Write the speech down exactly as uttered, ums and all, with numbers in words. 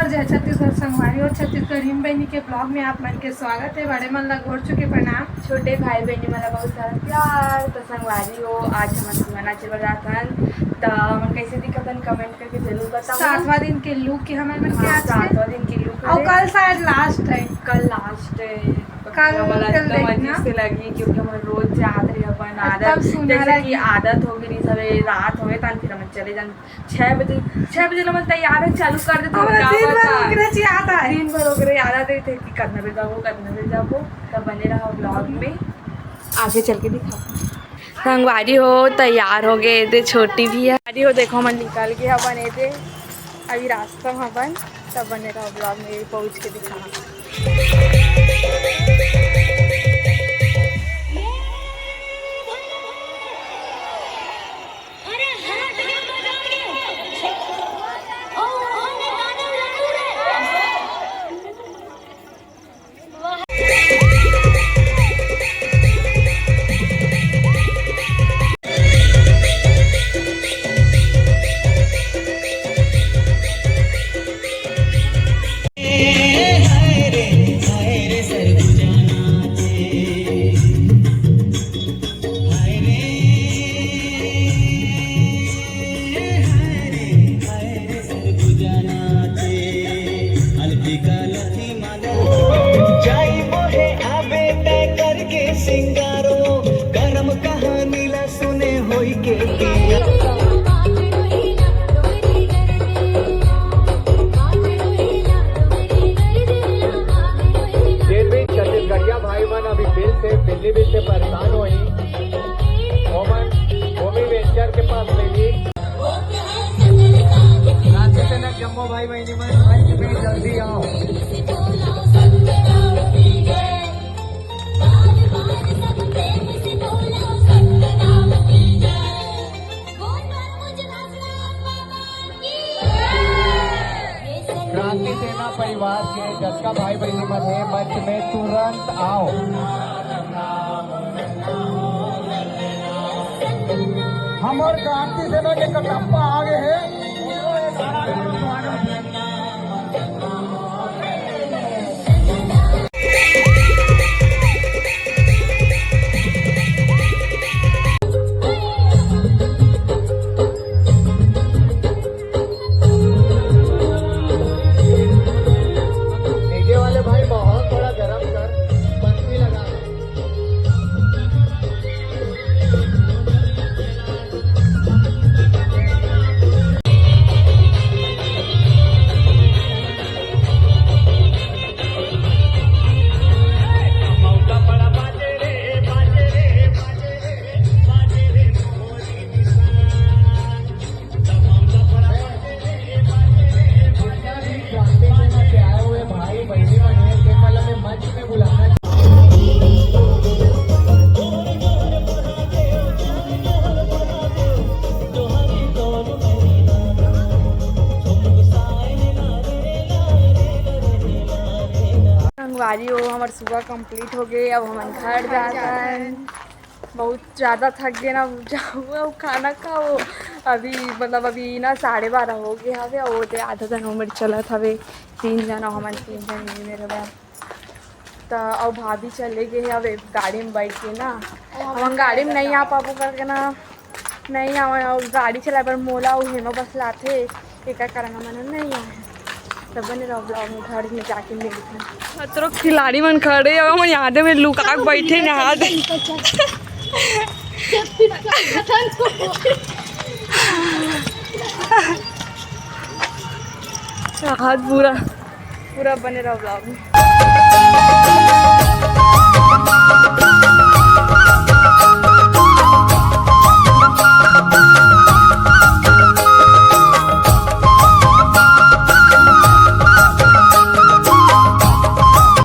और जय छत्तीसगढ़ संगवारी हो, छत्तीसगढ़ी बहिनी के vlog में आप मन के स्वागत है। बड़े मन ला गोड़ छू के प्रणाम। छोटे भाई बहिनी मन ला बहुत सारा प्यार। तो संगवारी हो, आज हमन घूमे नाचे बर जात हन। त हमन कैसे दिखत हन, comment करके जरूर बताओ। सातवां दिन के look के हमन मन के हाँ, आज के। सातवां दिन के look और है। कल शायद last है। कल last है। कल हमन ला कल एकदम देखना। अजीब से लगी, क्योंकि हमन रोज जात रहे अपन एकदम आदत, सुना जैसे रही। कि आदत हो गई, सबे रात हो गए, तहन फिर हमन चले जान छह बजे, छह बजे ले हमन तैयार है, चालू कर देते हमारा का दिन भर बता? ओकरे से याद आए। दिन भर ओकरे याद आते थे कि कतना बजे जाबो, कतना बजे जाबो। तब बने रहा vlog में, आगे चल के दिखा। संगवारी हो, तैयार हो गए थे, छोटी भी है। संगवारी हो, देखो, हमन निकल गए हवन एदे, अभी रास्ता में हवन। तब बने रहो vlog में, पहुँच के दिखाना। जाई मोहे आबे तय करके सिंगारो, करम कहानी ला सुने होई के पिया। जे भी छत्तीसगढ़िया भाई मन अभी बिल से, बिजली बिल से परेशान होई, ओमन भूमि वेंचर के पास मिली। रांची से न जम्मो भाई बहिनी मन मंच में जल्दी आओ। क्रांति सेना परिवार के जतका भाई बहिनी मन हे, मंच में तुरंत आओ। हमर क्रांति सेना के कटप्पा आगे हे। डीजे वाले भाई, माहौल थोड़ा गरम कर, पत्ती लगा। संगवारी हो, हमर सुबह complete हो गए, अब हमन घर जात हन। बहुत ज़्यादा थक गए ना, जाओ अब खाना खाओ। अभी मतलब अभी ना साढ़े बारह हो गए हवे, और आधा जन उमर चलत हवे, तीन जन, हमन तीन जन, ये मेरे बाद। त अउ भाभी चले गए हवे गाड़ी में बैठ के ना, हम गाड़ी में नहीं आ पाबो करके ना, नहीं आवे। अउ गाड़ी चलाए बर मोला अउ हेमा बस लाथे, एकर कारण हमन नहीं आए। तब बने रहो vlog में, घर में जाके मिलते हैं। खतरो खिलाड़ी मन खड़े, अब हमन यादे में लुका के बैठे नहा दे। हाथ पूरा, पूरा बने रहो vlog में।